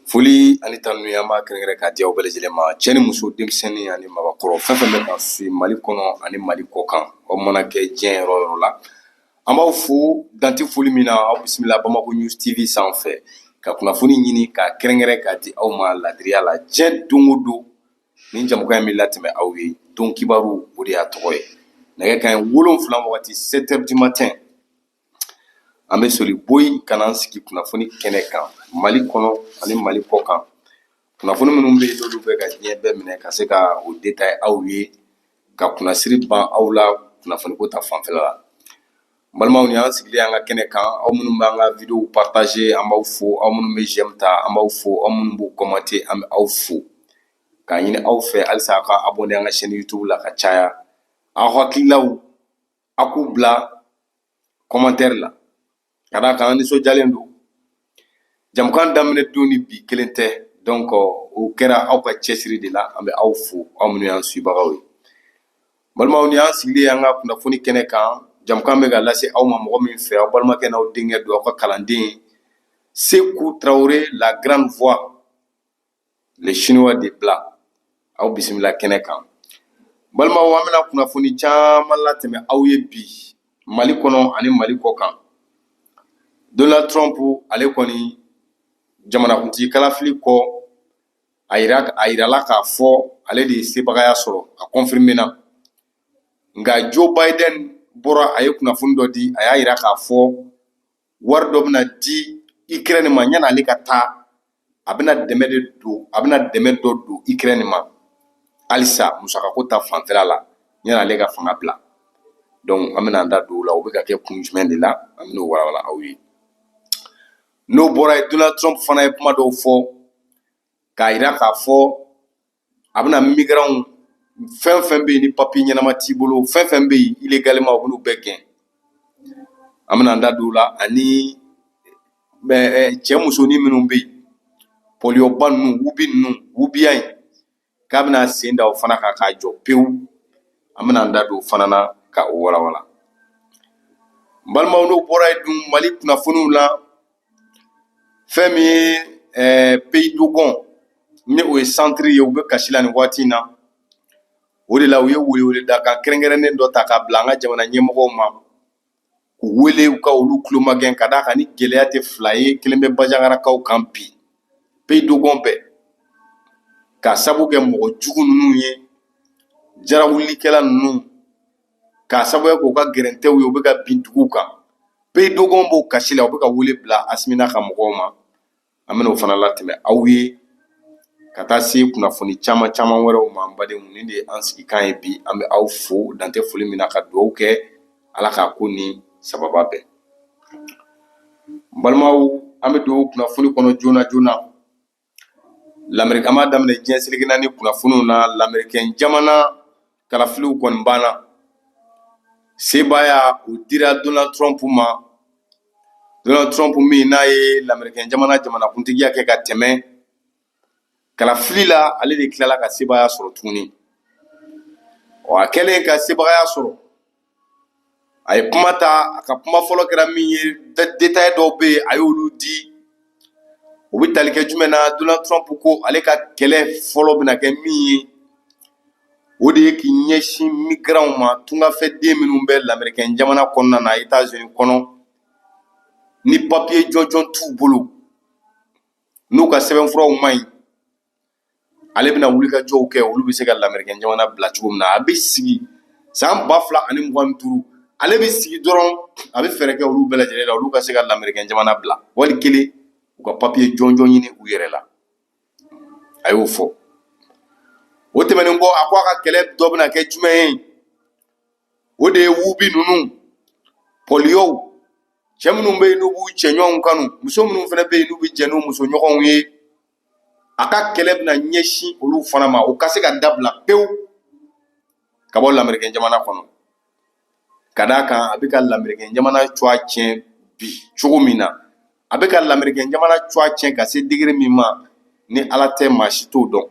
Foli ani tanuni an b'a kɛrɛnkɛrɛn k'a di aw bɛɛ lajɛlen ma, cɛ ni muso, denmisɛnnin ani mabakɔrɔ, fɛn fɛn bɛ ka suivre Mali kɔnɔ ani Mali kɔ kan, aw mana kɛ diɲɛ yɔrɔ o yɔrɔ la, an b'aw fo danti foli min na. Aw bisimila Bamako News TV sanfɛ ka kunnafoni ɲini k'a kɛrɛnkɛrɛn k'a di aw ma ladiriya la. Diɲɛ don o don, nin jamukan in bɛ latɛmɛ aw ye. Don kibaru, o de y'a tɔgɔ ye. Nɛgɛ kanɲɛ 7 wagati, 7 heures du matin, an bɛ soli boyi ka n'an sigi kunnafoni kɛnɛ kan, Mali kɔnɔ ani Mali kɔ kan. Kunnafoni minnu bɛ yen, n'olu bɛ ka diɲɛ bɛɛ minɛ, ka se ka o détail aw ye, ka kunnasiri ban aw la kunnafoniko ta fanfɛla la. N balimaw, nin y'an sigilen an ka kɛnɛ kan. Aw minnu b'an ka vidéo partager, an b'aw fo. Aw minnu bɛ j'aime ta, an b'aw fo. Aw minnu b'u commenter, an bɛ aw fo, k'a ɲini aw fɛ halisa aw ka abonné an ka chaîne YouTube la ka caya. Aw hakililaw, aw k'u bila commentaire la, ka d'a kan an nisɔndiyalen don. Jamukan daminɛ don ni bi kelen tɛ, donc o kɛra aw ka cɛsiri de la. An bɛ aw fo, aw minnu y'an suivbagaw ye. Balimaw, ni y'an sigilen an ka kunnafoni kɛnɛ kan, jamukan bɛ ka lase aw ma mɔgɔ min fɛ, aw balimakɛ n'aw denkɛ don, aw ka kalanden Seku Traoré, la grande voix, le chinois de Bla. Aw bisimila kɛnɛ kan. Balimaw, an bɛna kunnafoni caman latɛmɛ aw ye bi, Mali kɔnɔ ani Mali kɔ kan. Donald Trump, ale kɔni jamanakuntigi kalafili kɔ, a yirala k'a fɔ ale de ye sebagaya sɔrɔ, a confirmé na. Nka Joe Biden bɔra, a ye kunnafoni dɔ di, a y'a yira k'a fɔ wari dɔ bɛna di Ukraine ma yanni ale ka taa. A bɛna dɛmɛ de don, a bɛna dɛmɛ dɔ don Ukraine ma halisa musakako ta fanfɛla la yanni ale ka fanga bila. Donc an bɛna an da don o la, o bɛ ka kɛ kun jumɛn de la, an bɛn'o walawala aw ye. N'o bɔra yen, Donald Trump fana ye kuma dɔw fɔ k'a yira k'a fɔ a bɛna migrants fɛn fɛn bɛ yen ni papier ɲɛnama t'i bolo, fɛn fɛn bɛ yen illégalement, u bɛn'u bɛɛ gɛn. An bɛna an da don o la, ani cɛ musonin minnu bɛ yen, pɔliyɔba ninnu, wubi ninnu, wubiya in, k'a bɛna sen da o fana kan k'a jɔ pewu. An bɛna an da don o fana na ka o walawala. N balimaw, n'o bɔra yen dun, Mali kunnafoniw la, fɛn min ye Pays Dogon, ni o ye centre ye, u bɛ kasi la nin waati in na. O de la u ye weleweledakan kɛrɛnkɛrɛnnen dɔ ta k'a bila an ka jamana ɲɛmɔgɔw ma, k'u wele u ka olu tulomagɛn, ka d'a kan ni gɛlɛya tɛ fila ye, kelen bɛ Bajangarakaw kan bi, Pays Dogon bɛɛ, k'a sabu kɛ mɔgɔ jugu ninnu ye, jarawulikɛla ninnu, k'a sababuya k'u ka gɛrɛntɛw ye, u bɛ ka bin duguw kan. Pays Dogon b'o kasi la, u bɛ ka wele bila Asimi n'a ka mɔgɔw ma. An bɛna o fana latɛmɛ aw ye, ka taa se kunnafoni caman caman wɛrɛw ma. An badenw, nin de ye an sigikan ye bi. An bɛ aw fo dantɛ foli min na, ka dugawu kɛ Ala k'a ko ni sababa bɛn. N balimaw, an bɛ don kunnafoni kɔnɔ joona joona. Lamɛriki, an b'a daminɛ diɲɛ seleke naani kunnafoniw na. Lamɛrikɛn jamana kalafiliw kɔni banna, sebaaya o dira Donald Trump ma. Donald Trump min n'a ye lamɛrikɛn jamana jamanakuntigiya kɛ ka tɛmɛ, kalafili la ale de tilala ka sebaaya sɔrɔ tuguni. Ɔ, a kɛlen ka sebagaya sɔrɔ, a ye kuma ta. A ka kuma fɔlɔ kɛra min ye, détail dɔw bɛ yen, a y'olu di. O bɛ tali kɛ jumɛn na? Donald Trump ko ale ka kɛlɛ fɔlɔ bɛna kɛ min ye, o de ye k'i ɲɛsin migrants ma, tungafɛden minnu bɛ lamɛrikɛn jamana kɔnɔna na, États-Unis kɔnɔ, ni papier jɔnjɔn t'u bolo, n'u ka sɛbɛnfuraw man ɲi. Ale bɛna wulikajɔw kɛ olu bɛ se ka lamɛrikɛn jamana bila cogo min na. A bɛ sigi san 2025, ale bɛ sigi dɔrɔn, a bɛ fɛɛrɛ kɛ olu bɛɛ lajɛlen la, olu ka se ka lamɛrikɛn jamana bila, wali kelen u ka papier jɔnjɔn ɲini u yɛrɛ la. A y'o fɔ. O tɛmɛnen kɔ, a ko a ka kɛlɛ dɔ bɛna kɛ jumɛn ye? O de ye wubi ninnu, pɔliyɔw, cɛ minnu bɛ yen n'u b'u cɛɲɔgɔnw kanu, muso minnu fana bɛ yen n'u bɛ jɛ n'u musoɲɔgɔnw ye. A ka kɛlɛ bɛna ɲɛsin olu fana ma, o ka se ka dabila pewu ka bɔ lamɛrikɛn jamana kɔnɔ, ka d'a kan a bɛ ka lamɛrikɛn jamana cogoya tiɲɛ bi cogo min na, a bɛ ka lamɛrikɛn jamana cogoya tiɲɛ ka se degré min ma, ni Ala tɛ, maa si t'o dɔn.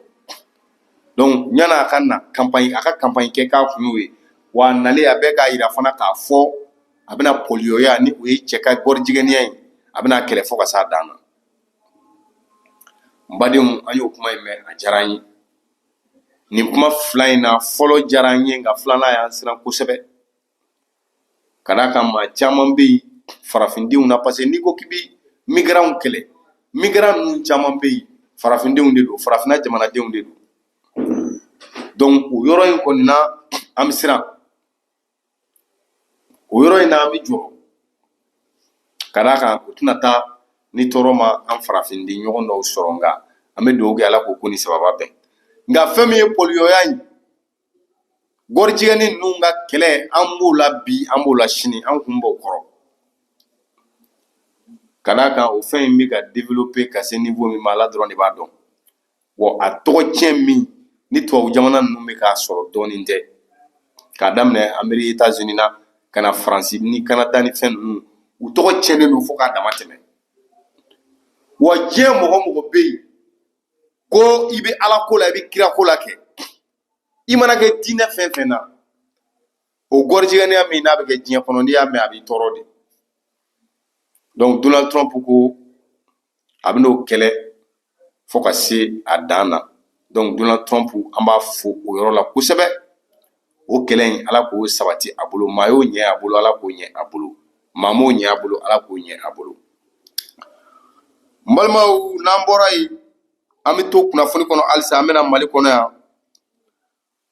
Donc yanni a ka na campagne, a ka campagne kɛ k'a kun y'o ye. Wa a nalen, a bɛ k'a yira fana k'a fɔ a bɛna pɔliyɔya, ni o ye cɛ ka gɔrijigɛniya ye, a bɛna kɛlɛ fo ka s'a dan na. N badenw, an y'o kuma in mɛn, a diyara an ye. Nin kuma fila in na, fɔlɔ diyara an ye, nka filanan y'an siran kosɛbɛ, ka d'a kan maa caman bɛ yen farafindenw na, parce que n'i ko k'i bɛ migrants kɛlɛ, migrants ninnu caman bɛ yen, farafindenw de don, farafinna jamanadenw de don. Donc o yɔrɔ in kɔni na, an bɛ siran o yɔrɔ in na, an bɛ jɔrɔ, ka d'a kan o tɛna taa ni tɔɔrɔ ma an farafinden ɲɔgɔn dɔw sɔrɔ. Nka an bɛ dugawu kɛ, Ala k'o ko ni sababa bɛn. Nka fɛn min ye poliyɔya in, gɔrijigɛni ninnu ka kɛlɛ, an b'o la bi, an b'o la sini, an kun b'o kɔrɔ, ka d'a kan o fɛn in bɛ ka développer ka se niveau min ma, Ala dɔrɔn de b'a dɔn. Wa a tɔgɔ tiɲɛ min ni tubabu jamana ninnu bɛ k'a sɔrɔ, dɔɔnin tɛ, k'a daminɛ Amérique, États-Unis na, ka na Faransi ni Canada ni fɛn ninnu, u tɔgɔ tiɲɛnen don fo k'a dama tɛmɛ. Wa diɲɛ mɔgɔ mɔgɔ bɛ yen ko i bɛ Ala ko la, i bɛ kira ko la kɛ, i mana kɛ diinɛ fɛn fɛn na, o gɔrijigɛniya min n'a bɛ kɛ diɲɛ kɔnɔ, n'i y'a mɛn, a b'i tɔɔrɔ de. Donc Donald Trump ko a bɛn'o kɛlɛ fo ka se a dan na. Donc Donald Trump, an b'a fo o yɔrɔ la kosɛbɛ. O kɛlɛ in, Ala k'o sabati a bolo. Maa y'o ɲɛ a bolo, Ala k'o ɲɛ a bolo. Maa m'o ɲɛ a bolo, Ala k'o ɲɛ a bolo. N balimaw, n'an bɔra yen, an bɛ to kunnafoni kɔnɔ halisa, an bɛna Mali kɔnɔ yan.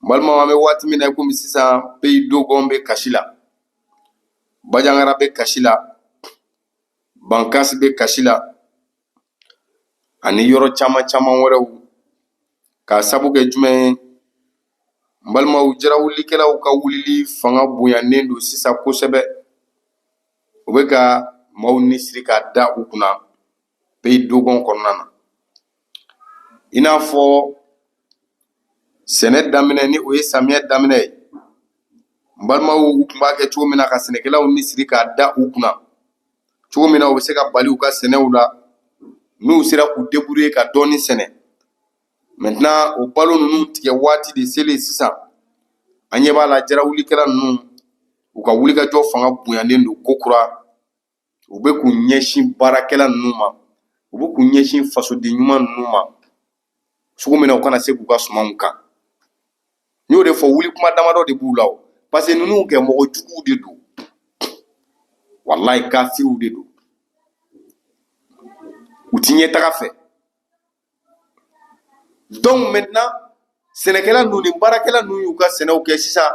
N balimaw, an bɛ waati min na i komi sisan, Pays Dogon bɛ kasi la, Bajangara bɛ kasi la, Bankasi bɛ kasi la, ani yɔrɔ caman caman wɛrɛw. K'a sabu kɛ jumɛn ye? N balimaw, jarawulikɛlaw ka wulili fanga bonyanen don sisan kosɛbɛ. U bɛ ka maaw ni siri k'a da u kunna Pays Dogon kɔnɔna na. I n'a fɔ sɛnɛ daminɛ, ni o ye samiyɛ daminɛ ye, n balimaw, u tun b'a kɛ cogo min na ka sɛnɛkɛlaw ni siri k'a da u kunna cogo min na, u bɛ se ka bali u ka sɛnɛw la n'u sera k'u débrouiller ka dɔɔnin sɛnɛ. Maintenant, o balo ninnu tigɛ waati de selen sisan, an ɲɛ b'a la, jarawulikɛla ninnu, u ka wulikajɔ fanga bonyanen don kokura. U bɛ k'u ɲɛsin baarakɛla ninnu ma, u bɛ k'u ɲɛsin fasoden ɲuman ninnu ma, cogo min na u kana se k'u ka sumanw kan. N y'o de fɔ, wuli kuma damadɔ de b'u la o, parce que ninnu kɛ mɔgɔ juguw de don, walayi, kafiriw de don, u ti ɲɛtaga fɛ. Donc maintenant, sɛnɛkɛla ninnu ni baarakɛla ninnu y'u ka sɛnɛw kɛ sisan,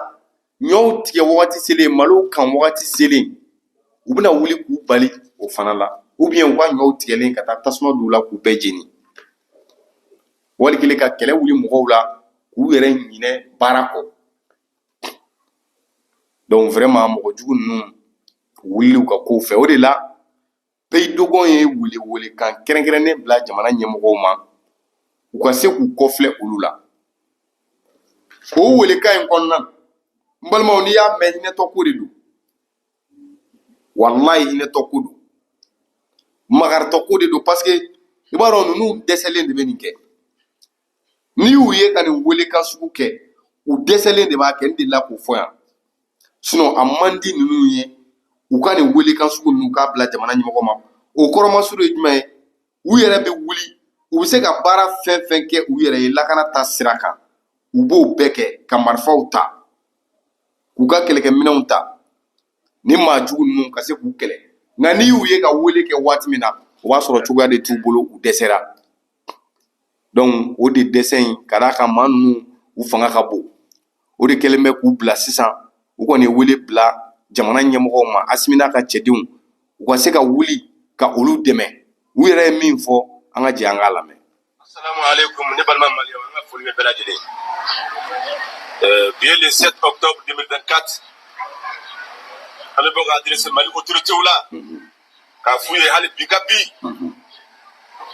ɲɔw tigɛ wagati selen, malo kan wagati selen, u bɛna wuli k'u bali o fana la, ou bien u ka ɲɔw tigɛlen, ka taa tasuma don u la k'u bɛɛ jeni, wali kelen ka kɛlɛ wuli mɔgɔw la k'u yɛrɛ ɲinɛ baara kɔ. Donc vraiment, mɔgɔ jugu ninnu wulili u ka kow fɛ, o de la Pays Dogon ye welewelekan kɛrɛnkɛrɛnnen bila jamana ɲɛmɔgɔw ma, u ka se k'u kɔfilɛ olu la. O welekan in kɔnɔna, n balimaw, n'i y'a mɛn, hinɛtɔ ko de don, walayi, hinɛtɔ ko don, makaritɔ ko de don, parce que i b'a dɔn, ninnu dɛsɛlen de bɛ nin kɛ. N'i y'u ye ka nin welekan sugu kɛ, u dɛsɛlen de b'a kɛ. N delila k'o fɔ yan. Sinon a man di ninnu ye u ka nin welekan sugu ninnu k'a bila jamana ɲɛmɔgɔ ma. O kɔrɔmasuru ye jumɛn ye? U yɛrɛ bɛ wuli, u bɛ se ka baara fɛn fɛn kɛ u yɛrɛ ye lakana ta sira kan, u b'o bɛɛ kɛ, ka marifaw ta, k'u ka kɛlɛkɛminɛnw ta, ni maa jugu ninnu ka se k'u kɛlɛ. Nka n'i y'u ye ka wele kɛ waati min na, o b'a sɔrɔ cogoya de t'u bolo, u dɛsɛra. Donc o de dɛsɛ in, ka d'a kan maa ninnu u fanga ka bon, o de kɛlen bɛ k'u bila sisan. U kɔni ye wele bila jamana ɲɛmɔgɔw ma, Asimi n'a ka cɛdenw, u ka se ka wuli ka olu dɛmɛ. U yɛrɛ ye min fɔ, an ka jɛ an k'a lamɛn. Assalamu alaikum, ne balima maliyɛnw, an ka foli bɛ bɛɛ lajɛlen. Bi ye le 7 octobre 2024. An bɛ bɔ ka adresser Mali autorités la k'a f'u ye hali bi ka bi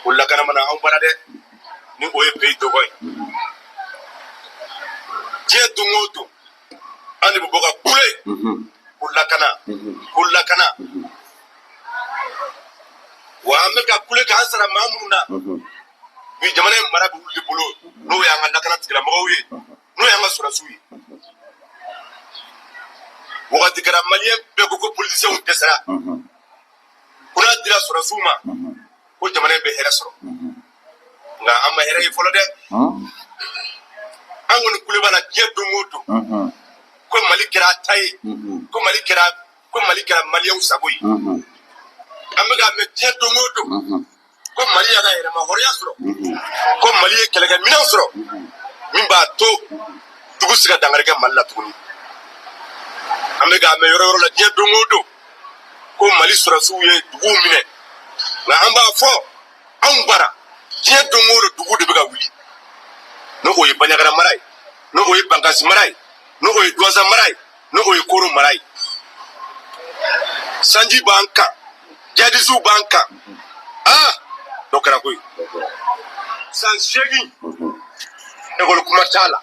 o lakana mana anw bara dɛ, ni o ye Pays Dogon ye. Diɲɛ don o don, an de bɛ bɔ ka kule ko lakana, ko lakana. Wa an bɛ ka kule k'an sara maa minnu na bi, jamana in mara bɛ olu de bolo, n'o y'an ka lakana tigilamɔgɔw ye, n'o y'an ka sɔrɔdasiw ye. Wagati kɛra, maliyɛn bɛɛ ko ko politicienw dɛsɛra, ko n'a dira sɔrɔdasiw ma, ko jamana in bɛ hɛrɛ sɔrɔ. Nka Nka an ma hɛrɛ ye fɔlɔ dɛ. An kɔni kule b'a la diɲɛ don o don ko Mali kɛra a ta ye, ko Mali kɛra Maliyɛnw sago ye. An bɛ k'a mɛn diɲɛ don o don ko Mali y'a ka yɛrɛma hɔrɔnya sɔrɔ, ko Mali ye kɛlɛkɛminɛnw sɔrɔ min b'a to dugu se ka dankari kɛ Mali la tuguni. An bɛ k'a mɛn yɔrɔ yɔrɔ la diɲɛ don o don ko Mali sɔrɔdasiw ye duguw minɛ. Nka an b'a fɔ, anw bara diɲɛ don o don, dugu de bɛ ka wuli, n'o o ye Banjagara mara ye, n'o o ye Bankasi mara ye, n'o o ye Duwanza mara ye, n'o o ye Koro mara ye. Sanji b'an kan, jadisiw b'an kan. Aa, dɔ kɛra koyi. San 8, ekɔli kuma t'a la.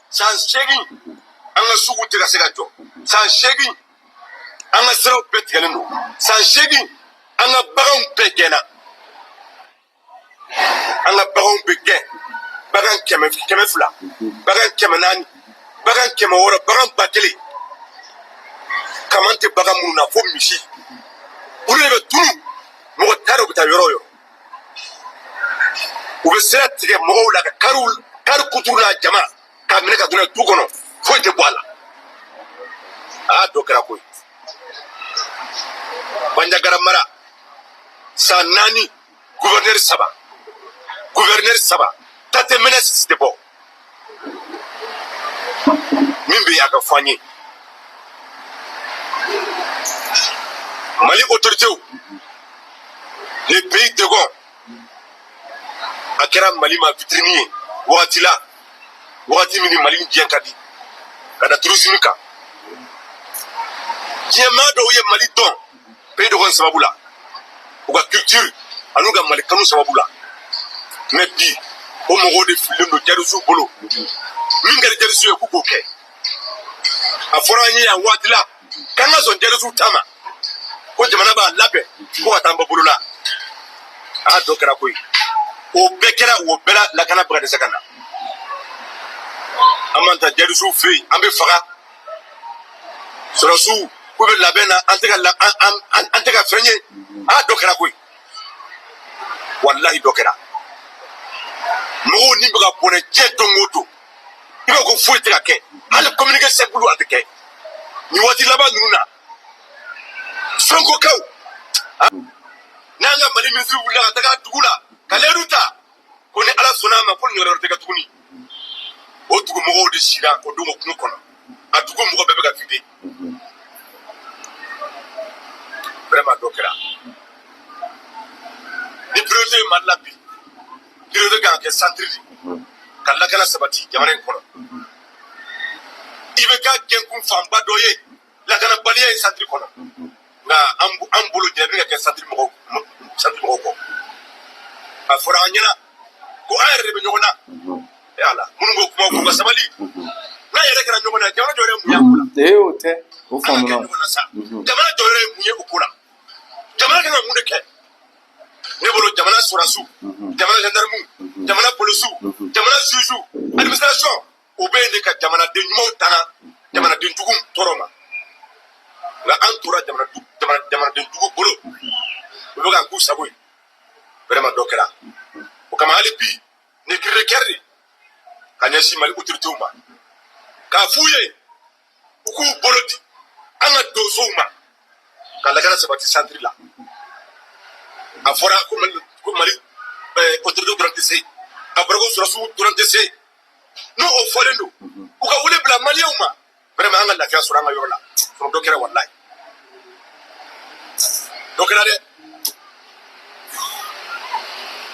San 8, an ka sugu tɛ ka se ka jɔ. San 8, an ka siraw bɛɛ tigɛlen don. San 8, an ka baganw bɛɛ gɛnna. An ka baganw bɛ gɛn, bagan 100, 200, bagan 400, bagan 600, bagan 1000. Kaman tɛ bagan minnu na fo misi, olu de bɛ tunu. Mɔgɔ t'a dɔn u bɛ taa yɔrɔ o yɔrɔ. U bɛ sira tigɛ mɔgɔw la ka kariw kari kuturu n'a jama k'a minɛ ka don n'a ye du kɔnɔ, foyi tɛ bɔ a la. Aa, dɔ kɛra koyi. Banjagara mara, san 4, gouverneur saba, gouverneur saba ta tɛ mɛnɛ, sisi tɛ bɔ. Min bɛ yen, a ka fɔ an ye. Mali autorités, le pays Dogon a kɛra Mali ma vitrine ye wagati la, wagati min ni Mali ni diɲɛ ka di ka da tourisme kan. Diɲɛ maa dɔw ye Mali dɔn pays Dogon sababu la, u ka culture an'u ka Mali kanu sababu la. Mais bi, o mɔgɔw de fililen don jadisiw bolo. Min kɛra jadisiw ye, k'u k'o kɛ. A fɔra an ye yan waati la k'an ka sɔn jadisiw ta ma, ko jamana b'a labɛn ko ka taa an bɔ bolo la. A dɔ kɛra koyi. O bɛɛ kɛra, o bɛɛ la lakana bɛ ka dɛsɛ ka na. An b'an ta jadisiw fɛ yen, an bɛ faga. Sɔrɔdasiw k'u bɛ labɛn na, an tɛ ka la, an tɛ ka fɛn ye. A dɔ kɛra koyi, walahi dɔ kɛra. Mɔgɔw ni bɛ ka bɔnɛ diɲɛ don o don. I b'a ko foyi tɛ ka kɛ, hali communiqué simple a tɛ kɛ. Nin waati laban ninnu na, Sonkokaw n'an ka Mali minisiri wulila ka taga dugu la ka layidu ta ko ni Ala sɔnna a ma, ko nin yɔrɔ tɛ kɛ tuguni, o dugu mɔgɔw de sira o don o kungo kɔnɔ. A dugu mɔgɔ bɛɛ bɛ ka fide. Vraiment, dɔ kɛra. Ni priorité ye Mali la bi, priorité kan ka kɛ centre de ka lakana sabati jamana in kɔnɔ. I bɛ ka gɛnkun fanba dɔ ye lakanabaliya ye centre kɔnɔ. Nka an bolo jɛ bɛ ka kɛ centre mɔgɔw kɔ. A fɔra an ɲɛna ko an yɛrɛ de bɛ ɲɔgɔn na. E Ala, minnu ko kuma, k'u ka sabali. N'a yɛrɛ kɛra ɲɔgɔn na, jamana jɔyɔrɔ ye mun ye a ko la? Ee, o tɛ o An ka kɛ faamuna. ɲɔgɔn na sa. Jamana jɔyɔrɔ ye mun ye o ko la? Jamana kan ka mun de kɛ? Ne bolo, jamana sɔrɔdasiw, jamana gendarme, jamana polisiw, jamana juge, administration, o bɛ yen de ka jamanaden ɲumanw tanga jamanaden jugu tɔɔrɔ ma. Nka an tora jamanaden jugu bolo, u bɛ k'an k'u sago ye. Vraiment, dɔ kɛra. O kama, hali bi, ni cri de cœur de ka ɲɛsin Mali autorités ma, k'a f'u ye u k'u bolo di an ka donsow ma ka lakana sabati centre la. A fɔra ko Mali autorité dɔrɔn tɛ se, a fɔra ko sɔrɔdasiw dɔrɔn tɛ se. N'o o fɔlen don, u ka wele bila Maliyɛnw ma. Vraiment, an ka lafiya sɔrɔ an ka yɔrɔ la sɔrɔ. Dɔ kɛra, walayi dɔ kɛra dɛ.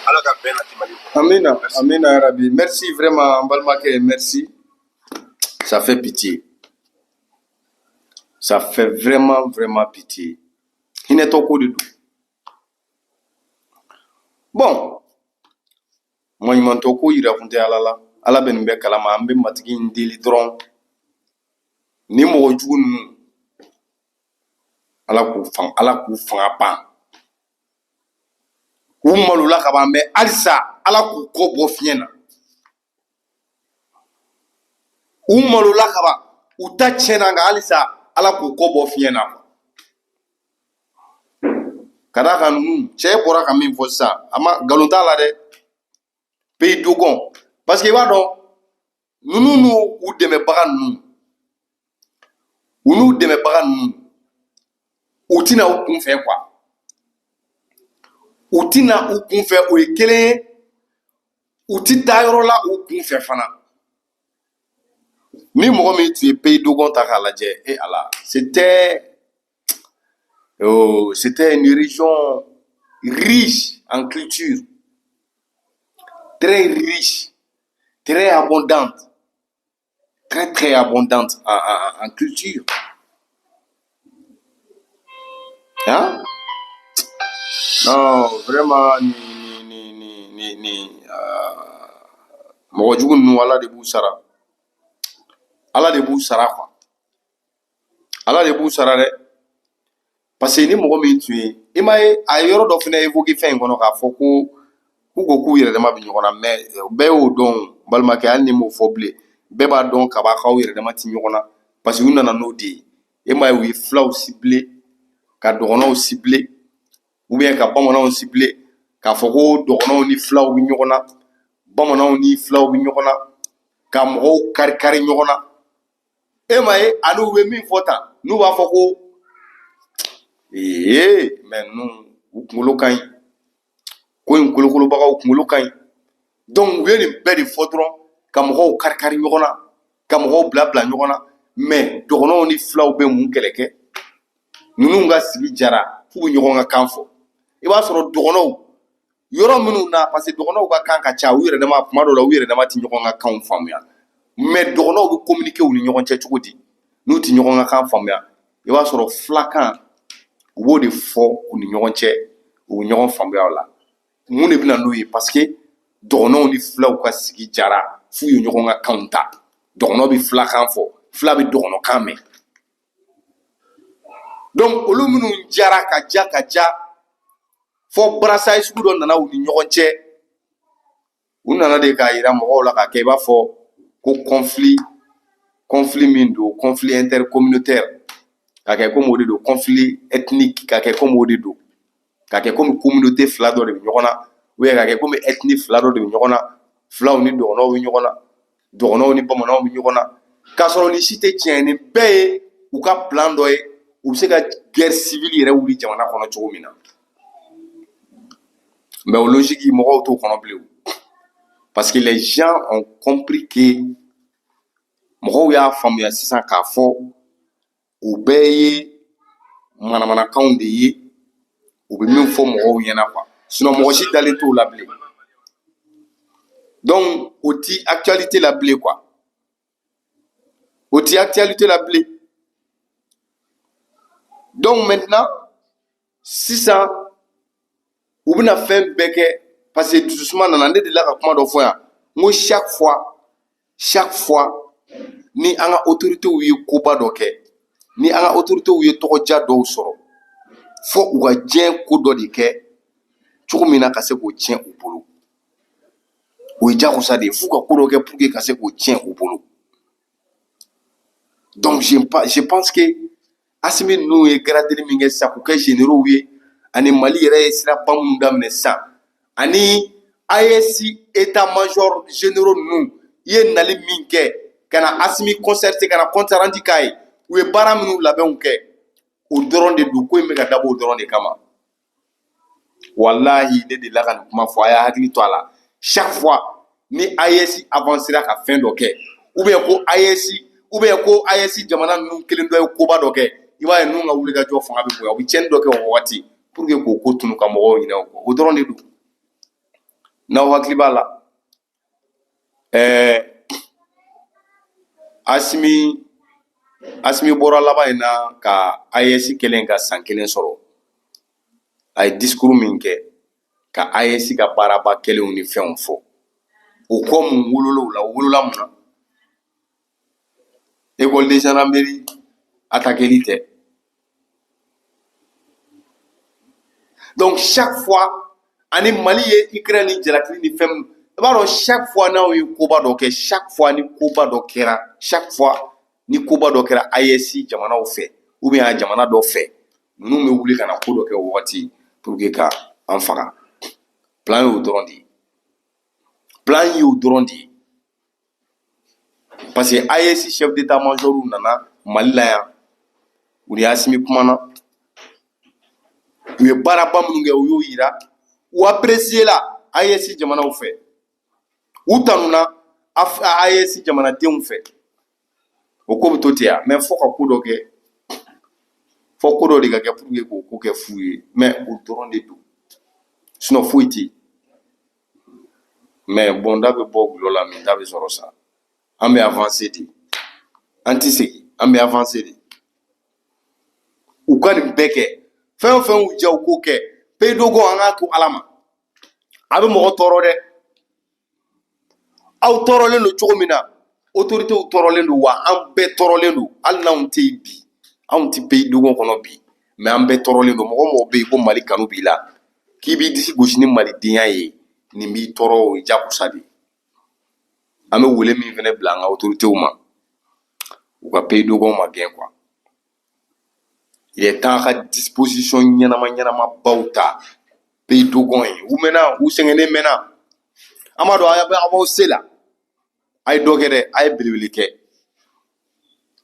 Ala ka bɛn nati Mali kɔnɔ. Amina, amina ya Rabbi. Merci vraiment, an balimakɛ, merci. Ça fait pitié. Ça fait vraiment, vraiment pitié. Hinɛtɔ ko de don. Bon, maɲumantɔ ko yira kun tɛ Ala la. Ala bɛ nin bɛɛ kalama. An bɛ matigi in deli dɔrɔn. Ni mɔgɔ jugu ninnu, Ala k'u fanga ban. U malola ka ban, mɛ halisa Ala k'u kɔ bɔ fiɲɛ na. U malola ka ban, u ta tiɲɛna, nka halisa Ala k'u kɔ bɔ fiɲɛ na. Ka d'a kan, ninnu cɛ bɔra ka min fɔ sisan, a ma nkalon t'a la dɛ. Pays Dogon, parce que i b'a dɔn ninnu n'u u dɛmɛbaga ninnu, u n'u dɛmɛbaga ninnu, u tɛna u kunfɛ quoi, u tɛna u kunfɛ. O ye kelen ye, u ti taa yɔrɔ la u kunfɛ fana. Ni mɔgɔ min tun ye Pays Dogon ta k'a lajɛ, e Ala, c'était une région riche en culture, très riche, très abondante, très très abondante en culture. Hein? Non, vraiment, ni ni ni ni ni mɔgɔ jugu ninnu, Ala de b'u sara. Ala de b'u sara quoi. Ala de b'u sara dɛ. Parce que ni mɔgɔ min tun ye, i m'a ye, a ye yɔrɔ dɔ fana évoqué fɛn in kɔnɔ k'a fɔ ko k'u ko k'u yɛrɛ dama bɛ ɲɔgɔn na, mais bɛɛ y'o dɔn, balimakɛ, hali ni m'o fɔ bilen, bɛɛ b'a dɔn kaba k'aw yɛrɛ dama ti ɲɔgɔn na, parce que u nana n'o de ye. E m'a ye, u ye filaw ciblé, ka dɔgɔnɔw ciblé, ou bien ka bamananw ciblé, k'a fɔ ko dɔgɔnɔw ni filaw bɛ ɲɔgɔn na, bamananw ni filaw bɛ ɲɔgɔn na, ka mɔgɔw kari kari ɲɔgɔn na. E m'a ye, ani u bɛ min fɔ tan, n'u b'a fɔ ko ee, mais ninnu u kunkolo ka ɲi, ko in kolokolobagaw kunkolo ka ɲi. Donc u ye nin bɛɛ de fɔ dɔrɔn ka mɔgɔw kari kari ɲɔgɔn na, ka mɔgɔw bila bila ɲɔgɔn na. Mais dɔgɔnɔw ni filaw bɛ mun kɛlɛ kɛ? Ninnu ka sigi jara f'u bɛ ɲɔgɔn ka kan fɔ. I b'a sɔrɔ dɔgɔnɔw yɔrɔ minnu na, parce que dɔgɔnɔw ka kan ka ca, u yɛrɛ dama, kuma dɔw la u yɛrɛ dama ti ɲɔgɔn ka kanw faamuya. Mais dɔgɔnɔw bɛ communiquer u ni ɲɔgɔn cɛ cogo di n'u ti ɲɔgɔn ka kan faamuya? I b'a sɔrɔ filakan u b'o de fɔ u ni ɲɔgɔn cɛ, u bɛ ɲɔgɔn faamuya o la. Mun de bɛ na n'o ye? Parce que dɔgɔnɔw ni filaw ka sigi jara f'u ye ɲɔgɔn ka kanw ta. Dɔgɔnɔ bɛ filakan fɔ, fila bɛ dɔgɔnɔkan mɛn. Donc olu minnu jara ka ja ka ja fɔ brassage sugu dɔ nana u ni ɲɔgɔn cɛ, u nana de k'a yira mɔgɔw la k'a kɛ i b'a fɔ ko conflit min don, conflit intercommunautaire, k'a kɛ komi o de don, conflit ethnique, k'a kɛ komi o de don, k'a kɛ komi communauté fila dɔ de bɛ ɲɔgɔn na, ou bien k'a kɛ komi ethnie fila dɔ de bɛ ɲɔgɔn na, filaw ni dɔgɔnɔw bɛ ɲɔgɔn na, dɔgɔnɔw ni bamananw bɛ ɲɔgɔn na, k'a sɔrɔ nin si tɛ tiɲɛ ye. Nin bɛɛ ye u ka plan dɔ ye, u bɛ se ka guerre civile yɛrɛ wuli jamana kɔnɔ cogo min na. Mais o logique, mɔgɔw t'o kɔnɔ bilen, parce que les gens ont compris que mɔgɔw y'a faamuya sisan k'a fɔ u bɛɛ ye manamanakanw de ye, u bɛ min fɔ mɔgɔw ɲɛna quoi. Sinon mɔgɔ si dalen t'o la bilen. Donc o ti actualité la bilen quoi, o ti actualité la bilen. Donc maintenant sisan u bɛna fɛn bɛɛ kɛ, parce que dususuma nana. Ne delila ka kuma dɔ fɔ yan, n ko chaque fois ni an ka autorités ye koba dɔ kɛ, ni an ka autorités ye tɔgɔja dɔw sɔrɔ, fo u ka diɲɛ ko dɔ de kɛ cogo min na ka se k'o tiɲɛ u bolo. O ye jagosa de ye, f'u ka ko dɔ kɛ pour que ka se k'o tiɲɛ u bolo. Donc je pense que Asimi ninnu ye gradeli min kɛ sisan k'u kɛ généraux ye, ani Mali yɛrɛ ye siraba minnu daminɛ sisan, ani AES état major généraux ninnu ye nali min kɛ ka na Asimi concerté, ka na compte rendu k'a ye, u ye baara minnu labɛnw kɛ, o dɔrɔn de don. Ko in bɛ ka dabɔ o dɔrɔn de kama. Walahi, ne delila ka nin kuma fɔ, a y'a hakili to a la. Chaque fois ni AES avancera ka fɛn dɔ kɛ, ou bien ko AES, ou bien ko AES jamana ninnu kelen dɔ ye koba dɔ kɛ, i b'a ye ninnu ka wulikajɔ fanga bɛ bonya, u bɛ tiɲɛni dɔ kɛ o waati pour que k'o ko tunu ka mɔgɔw ɲinɛ o kɔ. O dɔrɔn de don. N'aw hakili b'a la, Asimi bɔra laban in na ka AES kɛlen ka san kelen sɔrɔ, a ye discours min kɛ ka AES ka baaraba kɛlenw ni fɛnw fɔ, o kɔ mun wolola o la? O wolola mun na? École de gendarmerie attaqueli tɛ? Donc chaque fois, ani Mali ye Ukraine ni jalakili ni fɛn minnu, i b'a dɔn, chaque fois n'aw ye koba dɔ kɛ, chaque fois ni koba dɔ kɛra, chaque fois ni koba dɔ kɛra AES jamanaw fɛ ou bien a jamana dɔ fɛ, ninnu bɛ wuli ka na ko dɔ kɛ o wagati pour que ka an faga. Plan y'o dɔrɔn de ye. Plan y'o dɔrɔn de ye, parce que AES chef d'état major nana Mali la yan, u ni Asimi kumana, u ye baaraba minnu kɛ, u y'o yira, u apprécié la AES jamanaw fɛ, u tanuna AES jamanadenw fɛ. O ko bɛ to ten yan, mais fo ka ko dɔ kɛ, fo ko dɔ de ka kɛ pour que k'o ko kɛ fu ye. Mais o dɔrɔn de don, sinon foyi tɛ yen. Mais bɔnda bɛ bɔ gulɔ la, min ta bɛ sɔrɔ sa. An bɛ avancer de, an tɛ segin, an bɛ avancer de. U ka nin bɛɛ kɛ, fɛn o fɛn y'u diya, u k'o kɛ. Pays Dogon, an k'a to Ala ma. A bɛ mɔgɔ tɔɔrɔ dɛ. Aw tɔɔrɔlen don cogo min na, autorités tɔɔrɔlen don, wa an bɛɛ tɔɔrɔlen don. Hali n'anw tɛ yen bi, anw tɛ Pays Dogon kɔnɔ bi, mais an bɛɛ tɔɔrɔlen don. Mɔgɔ o mɔgɔ bɛ yen ko Mali kanu b'i la, k'i b'i disi gosi ni malidenya ye, nin b'i tɔɔrɔ, o ye jagosa de ye. An bɛ wele min fɛnɛ bila an ka autorités ma, u ka Pays Dogon ma gɛn quoi. Il est temps ka disposition ɲɛnama ɲɛnamabaw ta Pays Dogon ye. U mɛnna, u sɛgɛnnen mɛnna. An b'a dɔn aw b'aw se la, a ye dɔ kɛ dɛ, a ye belebele kɛ,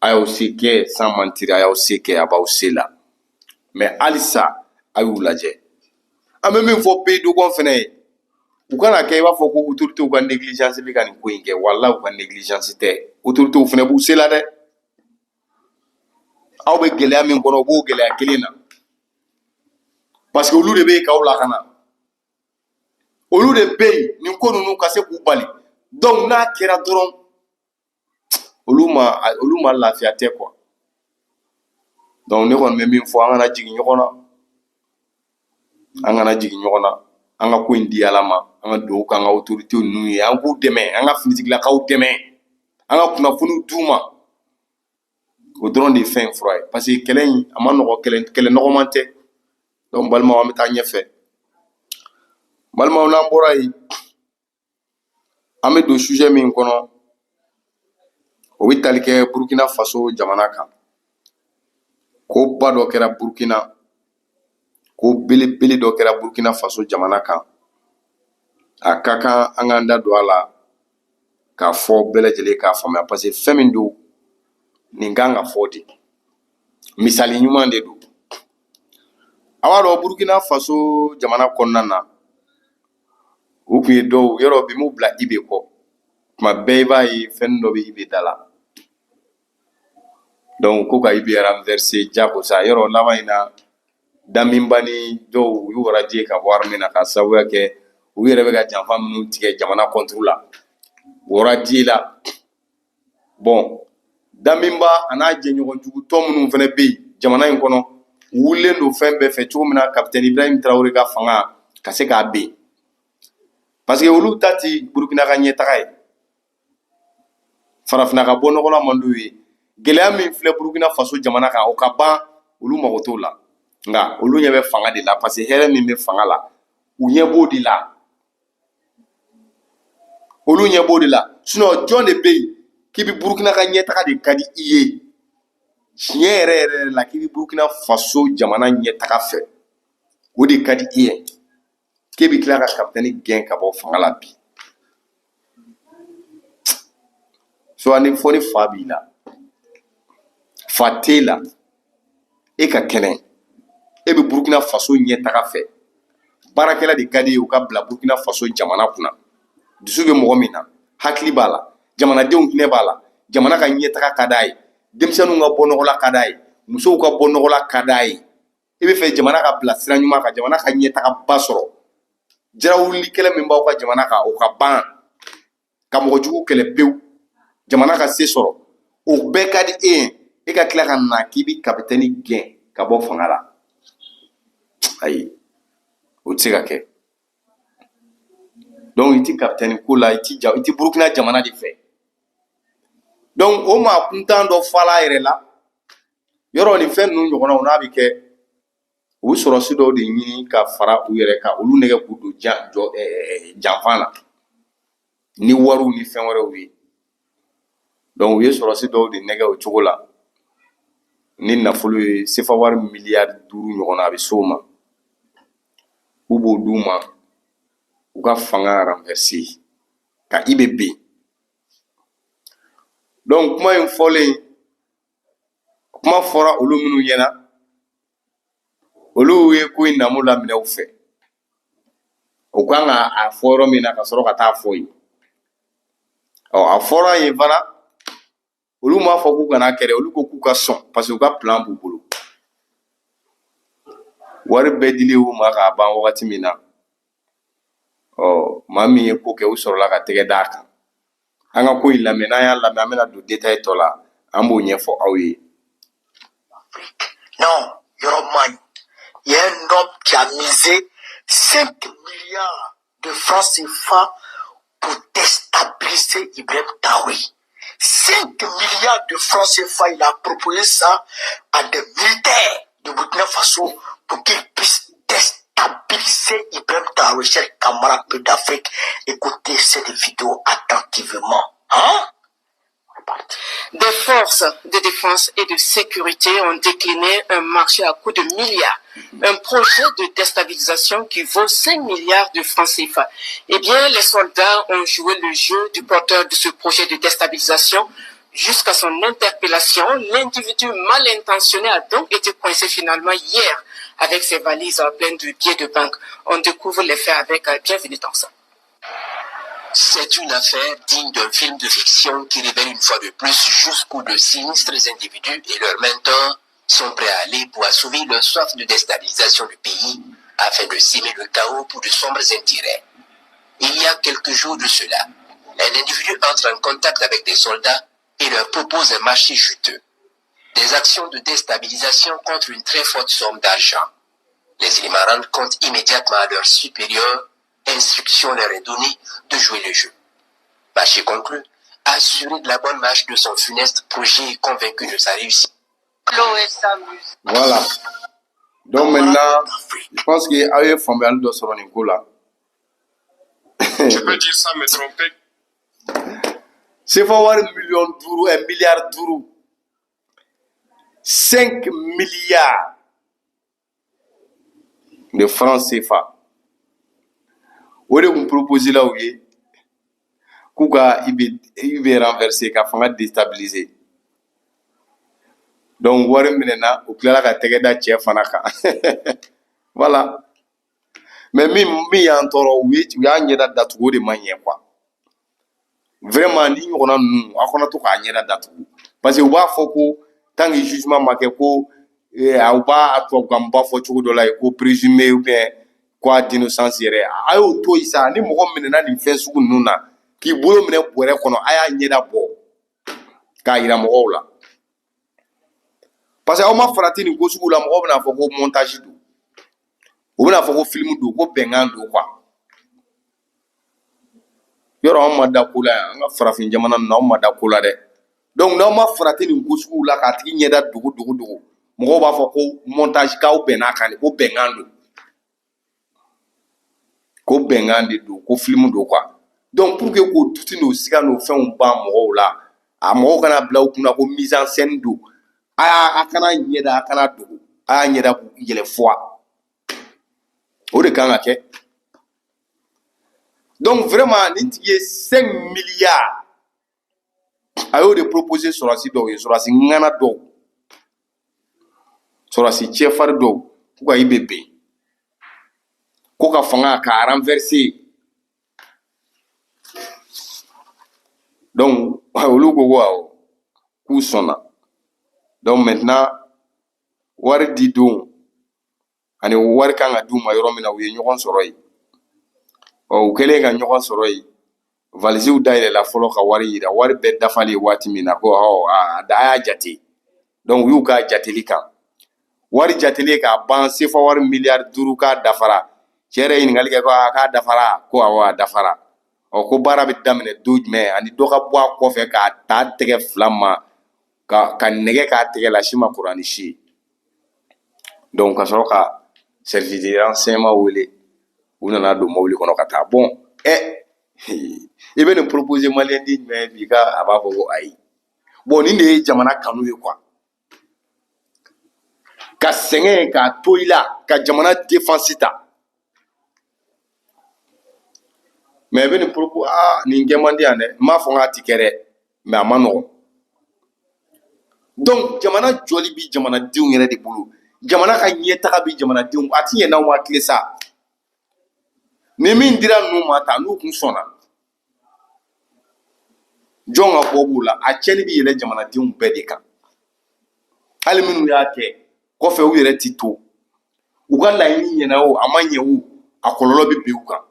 a y'aw se kɛ, sans mentir, a y'aw se kɛ, a b'aw se la. Mais halisa a y'u lajɛ. An bɛ min fɔ Pays Dogon fɛnɛ ye, u kana kɛ i b'a fɔ ko autorités ka négligence bɛ ka nin ko in kɛ. Walahi, u ka négligence tɛ, autorités fɛnɛ b'u se la dɛ. Aw bɛ gɛlɛya min kɔnɔ, u b'o gɛlɛya kelen na, parce que olu de bɛ yen k'aw lakana, olu de bɛ yen nin ko ninnu ka se k'u bali. Donc n'a kɛra dɔrɔn, olu ma lafiya tɛ quoi. Donc ne kɔni bɛ min fɔ, an kana jigin ɲɔgɔn na, an kana jigin ɲɔgɔn na, an ka ko in di Ala ma, an ka dugawu k'an ka autorités ninnu ye, an k'u dɛmɛ, an ka finitigilakaw dɛmɛ, an ka kunnafoniw d'u ma. O dɔrɔn de ye fɛn in fura ye, parce que kɛlɛ in a ma nɔgɔ, kɛlɛ nɔgɔman tɛ. Donc balimaw, an bɛ taa ɲɛfɛ. Balimaw, n'an bɔra yen, an bɛ don sujet min kɔnɔ, o bɛ tali kɛ Burukina Faso jamana kan. Ko ba dɔ kɛra Burukina, ko belebele dɔ kɛra Burukina Faso jamana kan. A ka kan an k'an da don a la k'a fɔ bɛɛ lajɛlen k'a faamuya, parce que fɛn min don, nin kan ka fɔ de, misali ɲuman de don. A b'a dɔn, Burukina Faso jamana kɔnɔna na, u tun ye dɔw yɔrɔ bi m'u bila IB kɔ. Tuma bɛɛ i b'a ye fɛn dɔ bɛ IB da la. Donc ko ka IB renverser jagosa. Yɔrɔ laban in na, Damiba ni dɔw, u y'u radier ka bɔ armée na, ka sababuya kɛ u yɛrɛ bɛ ka janfa minnu tigɛ jamana contre la, u radier la. Bon, Damiba a n'a jɛɲɔgɔnjugu tɔ minnu fana bɛ yen jamana in kɔnɔ, u wulilen don fɛn bɛɛ fɛ cogo min na capitaine Ibrahim Traoré ka fanga ka se k'a ben, parce que olu ta ti Burukina ka ɲɛtaga ye, farafinna ka bɔ nɔgɔ la man d'u ye. Gɛlɛya min filɛ Burukina Faso jamana kan, o ka ban, olu mago t'o la. Nka olu ɲɛ bɛ fanga de la, parce que hɛrɛ min bɛ fanga la, u ɲɛ b'o de la, olu ɲɛ b'o de la. Sinon jɔn de bɛ yen k'i bɛ Burukina ka ɲɛtaga de ka di i ye tiɲɛ yɛrɛ yɛrɛ yɛrɛ la, k'i bɛ Burukina Faso jamana ɲɛtaga fɛ, o de ka di i ye, k'e bɛ tila ka capitaine gɛn ka bɔ fanga la bi? Soit ni fɔ ni fa b'i la, fa t'e la, e ka kɛnɛ, e bɛ Burukina Faso ɲɛtaga fɛ, baarakɛla de ka di ye, u ka bila Burukina Faso jamana kunna, dusu bɛ mɔgɔ min na, hakili b'a la, jamanadenw hinɛ b'a la, jamana ka ɲɛtaga ka d'a ye, denmisɛnninw ka bɔ nɔgɔ la ka d'a ye, musow ka bɔ nɔgɔ la ka d'a ye, i bɛ fɛ jamana ka bila sira ɲuman kan, jamana ka ɲɛtagaba sɔrɔ, jarawuli kɛlɛ min b'aw ka jamana kan, o ka ban, ka mɔgɔ jugu kɛlɛ pewu, jamana ka se sɔrɔ, o bɛɛ ka di e ye, e ka tila ka na k'i bɛ kapitɛni gɛn ka bɔ fanga la? Ayi, o tɛ se ka kɛ. Donc i ti kapitɛni ko la, i ti Burukina jamana de fɛ. Donc o maa kuntan dɔ fala a yɛrɛ la yɔrɔ. Nin fɛn ninnu ɲɔgɔnnaw, n'a bɛ kɛ, u bɛ sɔrɔsi dɔw de ɲini ka fara u yɛrɛ kan, olu nɛgɛ k'u don jɔ janfa la ni wariw ni fɛn wɛrɛw ye. Donc u ye sɔrɔsi dɔw de nɛgɛ o cogo la ni nafolo ye, sefa wari miliyari 5 ɲɔgɔnna, a bɛ s'o ma. U b'o d'u ma, u ka fanga renverser. Ka IB bin. Donc kuma in fɔlen, kuma fɔra olu minnu ɲɛna, olu ye ko in namu laminɛ u fɛ. U kan ka a fɔ yɔrɔ min na, ka sɔrɔ ka taa fɔ yen. Ɔ, a fɔra yen fana, olu m'a fɔ k'u kana kɛ dɛ, olu ko k'u ka sɔn, parce que u ka plan b'u bolo. Wari bɛɛ dilen u ma k'a ban wagati min na, ɔ, maa min ye ko kɛ, u sɔrɔla ka tɛgɛ d'a kan. An ka ko in lamɛn. N'an y'a lamɛn, an bɛna don détail tɔ la, an b'o ɲɛfɔ aw ye. Non, yɔrɔ man ɲi. Il y a un homme qui a misé 5 milliards de francs CFA pour déstabiliser Ibrahim Traoré. 5 milliards de francs CFA, il a proposé ça à des militaires de Burkina Faso pour qu'ils puissent déstabiliser Ibrahim Traoré. Chers camarades d'Afrique, écoutez cette vidéo attentivement. Hein? Des forces de défense et de sécurité ont décliné un marché à coups de milliards. Un projet de déstabilisation qui vaut 5 milliards de francs CFA. Eh bien, les soldats ont joué le jeu du porteur de ce projet de déstabilisation jusqu'à son interpellation. L'individu mal intentionné a donc été coincé finalement hier avec ses valises pleines de billets de banque. On découvre les faits avec Bienvenue Tansa. C'est une affaire digne d'un film de fiction qui révèle une fois de plus jusqu'où de sinistres individus et leurs mentors sont prêts à aller pour assouvir leur soif de déstabilisation du pays afin de semer le chaos pour de sombres intérêts. Il y a quelques jours de cela, un individu entre en contact avec des soldats et leur propose un marché juteux. Des actions de déstabilisation contre une très forte somme d'argent. Les éléments rendent compte immédiatement à leurs supérieurs. Instruction leur est donnée de jouer le jeu. Marché conclu, assuré de la bonne marche de son funeste projet et convaincu de sa réussite. Voilà. Donc maintenant, je pense que aw ye faamuyali dɔ sɔrɔ nin ko la. Je peux dire sans me tromper. CFA wari miliyɔn 5, miliyari 5, 5 milliards de francs CFA. O de kun proposé la u ye k'u ka IB renverser, ka fanga déstabiliser. Donc wari minɛna, u tilala ka tɛgɛ da cɛ fana kan. Voilà. Mais min y'an tɔɔrɔ, u y'a ɲɛda datugu, o de ma ɲɛ quoi. Vraiment, ni ɲɔgɔnna ninnu, aw kana to k'a ɲɛda datugu, parce que u b'a fɔ ko tant que jugement ma kɛ, ko aw b'a tubabukanba fɔ cogo dɔ la yen ko présumé ou bien quoi d'innocence yɛrɛ. A y'o to yen sa. Ni mɔgɔ minɛna nin fɛn sugu ninnu na, k'i bolo minɛ bɔrɛ kɔnɔ, a y'a ɲɛda bɔ k'a yira mɔgɔw la, parce que aw ma farati nin ko sugu la, mɔgɔw bɛna fɔ ko montage don, u bɛna fɔ ko film don, ko bɛnkan don quoi. Yɔrɔ anw ma da ko la yan, an ka farafin jamana ninnu, anw ma da ko la dɛ. Donc n'aw ma farati nin ko suguw la k'a tigi ɲɛda dogo dogo dogo, mɔgɔw b'a fɔ ko montage, k'aw bɛnn'a kan de, ko bɛnkan don, ko bɛnkan de don, ko film don quoi. Donc pour que k'o doute n'o siga n'o fɛnw ban mɔgɔw la, a mɔgɔw kana bila u kunna ko mise en scène don, a y'a a kana ɲɛda, a kana dogo, a y'a ɲɛda yɛlɛ fɔ. O de kan ka kɛ. Donc vraiment, nin tigi ye 5 milliards, a y'o de proposer sɔrɔdasi dɔw ye, sɔrɔdasi ŋana dɔw, sɔrɔdasi cɛfarin dɔw, k'u ka IB ben, ko ka fanga k'a renverser. Donc olu ko ko awɔ, k'u sɔnna. Donc maintenant, wari di don ani wari kan ka d'u ma yɔrɔ min na, u ye ɲɔgɔn sɔrɔ yen. Ɔ, u kɛlen ka ɲɔgɔn sɔrɔ yen, valisiw dayɛlɛla fɔlɔ ka wari yira. Wari bɛɛ dafalen waati min na, ko ɔ, a y'a jate. Donc u y'u ka jateli kan, wari jatelen k'a ban, sefa wari miliyari 5 k'a dafara. Cɛ yɛrɛ ye ɲininkali kɛ ko a k'a dafara, ko awɔ, a dafara. Ɔ, ko baara bɛ daminɛ don jumɛn? Ani dɔ ka bɔ a kɔfɛ k'a ta tɛgɛ fila ma ka nɛgɛ k'a tɛgɛ la, si ma kɔrɔ ni si ye. Donc ka sɔrɔ ka service de renseignement wele, u nana don mobili kɔnɔ ka taa. Bon, i bɛ nin proposer maliyɛn den jumɛn ye bi ka a b'a fɔ ko ayi? Bon, nin de ye jamana kanu ye quoi, ka sɛgɛn k'a to i la ka jamana défense ta. Mais i bɛ nin propos, aa, nin kɛ man di yan dɛ. N m'a fɔ n k'a ti kɛ dɛ, mais a ma nɔgɔn. Donc jamana jɔli bi jamanadenw yɛrɛ de bolo, jamana ka ɲɛtaga bi jamanadenw. A ti ɲɛ n'aw ma tile sa. Ni min dira ninnu ma ta, n'u kun sɔnna, jɔn ka bɔ b'u la? A tiɲɛni bi yɛlɛ jamanadenw bɛɛ de kan. Hali minnu y'a kɛ kɔfɛ, u yɛrɛ ti to u ka laɲini ɲɛna o, a ma ɲɛ o, a kɔlɔlɔ bɛ bin u kan.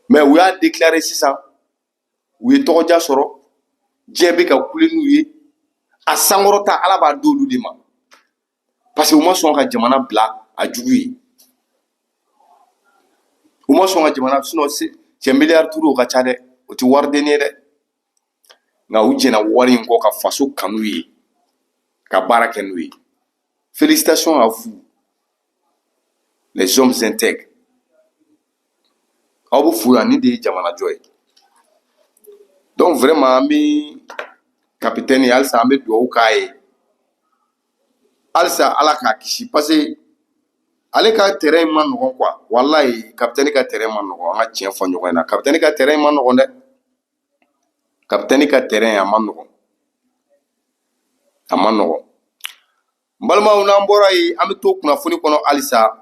Mais u y'a déclaré sisan, u ye tɔgɔja sɔrɔ, diɲɛ bɛ ka kule n'u ye. A sankɔrɔta, Ala b'a d'olu de ma, parce que u ma sɔn ka jamana bila a jugu ye, u ma sɔn ka jamana. Sinon cɛ, miliyari 5, o ka ca dɛ, o tɛ wariden ye dɛ. Nka u jɛnna wari in kɔ ka faso kanu ye, ka baara kɛ n'u ye. Félicitations à vous, les hommes intègres. Aw bɛ fo yan. Nin de ye jamanajɔ ye. Donc vraiment, an bɛ capitaine, halisa an bɛ dugawu k'a ye, halisa Ala k'a kisi, parce que ale ka terrain ma nɔgɔn quoi. Walayi, capitaine ka terrain ma nɔgɔn. An ka tiɲɛ fɔ ɲɔgɔn ɲɛna, capitaine ka terrain ma nɔgɔn dɛ. Capitaine ka terrain, a ma nɔgɔn, a ma nɔgɔn. N balimaw, n'an bɔra yen, an bɛ to kunnafoni kɔnɔ halisa.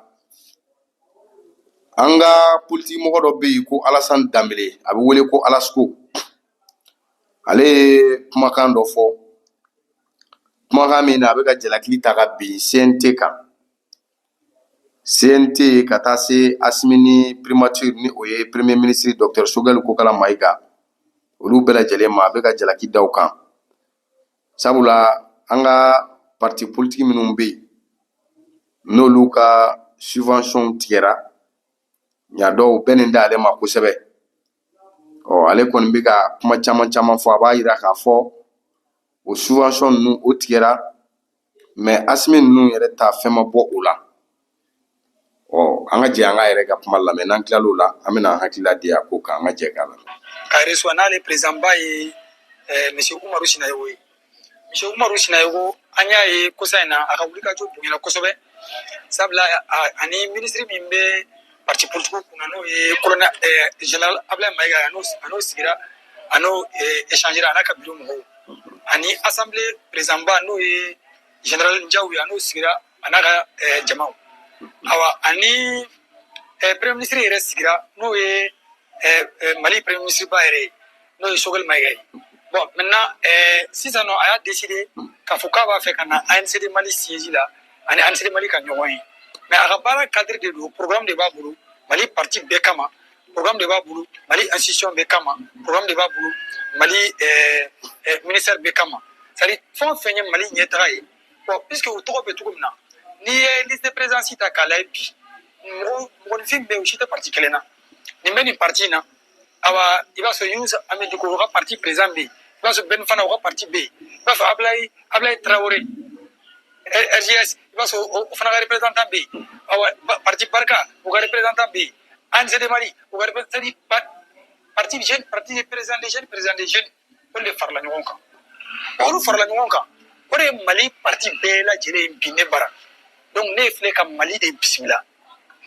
An ka politiki mɔgɔ dɔ bɛ yen ko Alassane Dembélé, a bɛ wele ko Alasko. Ale ye kumakan dɔ fɔ, kumakan min na a bɛ ka jalakili ta ka bin CNT kan, CNT ka taa se Assimi ni primature, ni o ye premier ministre docteur Choguel Kokalla Maïga, olu bɛɛ lajɛlen ma. A bɛ ka jalaki da u kan, sabula an ka parti politique minnu bɛ yen, n'olu ka subvention tigɛra, ɲa dɔw bɛɛ nin d'ale ma kosɛbɛ. Ɔ, ale kɔni bɛ ka kuma caman caman fɔ. A b'a yira k'a fɔ o subvention ninnu, o tigɛra, mais Assimi ninnu yɛrɛ ta, fɛn ma bɔ o la. Ɔ, an ka jɛ an ka yɛrɛ ka kuma lamɛn. N'an tilal'o la, an bɛna an hakilila di a ko kan. An ka jɛ k'a lamɛn. Ka reçoit n'ale président ba ye monsieur Umaru Sinayogo ye. Monsieur Umaru Sinayogo, an y'a ye kosa in na, a ka wulikajɔ bonyana kosɛbɛ, sabula ani ministre min bɛ parti politique kunna, n'o ye colonel général Ablaye Maïga, a n'o sigira, a n'o échangera, a n'a ka bureau mɔgɔw, ani assemblée président ba, n'o ye général Ndiaw ye, a n'o sigira, a n'a ka jamaw. Awa, ani premier ministre yɛrɛ sigira, n'o ye Mali premier ministre ba yɛrɛ ye, n'o ye Choguel Maïga ye. Bon, maintenant, sisan nɔ, a y'a décidé k'a fɔ k'a b'a fɛ ka na ANCD Mali siège la, ani ANCD Mali ka ɲɔgɔn ye. Mais a ka baara cadre de don, programme de b'a bolo Mali parti bɛɛ kama, programme de b'a bolo Mali institution bɛɛ kama, programme de b'a bolo Mali ministère bɛɛ kama, c'est à dire fɛn o fɛn ye Mali ɲɛtaga ye. Bon, puisque u tɔgɔ bɛ cogo min na, n'i ye liste de présidence ta k'a lajɛ bi, mɔgɔ mɔgɔninfin bɛɛ, u si tɛ parti kelen na. Nin bɛ nin parti in na, awa, i b'a sɔrɔ Yunus Amedi Diko, o ka parti président bɛ yen, i b'a sɔrɔ Ben fana, o ka parti bɛ yen, i b'a sɔrɔ Ablaye Traoré, RJS, i b'a sɔrɔ o fana ka représentant bɛ yen, awa, parti Barika, o ka représentant bɛ yen, ANCD Mali, o ka représentant, c'est à dire parti jeune, parti des présidents des jeunes, président des jeunes, olu de farala ɲɔgɔn kan. Olu farala ɲɔgɔn kan, o de ye Mali parti bɛɛ lajɛlen bi ne bara. Donc ne filɛ ka Mali de bisimila.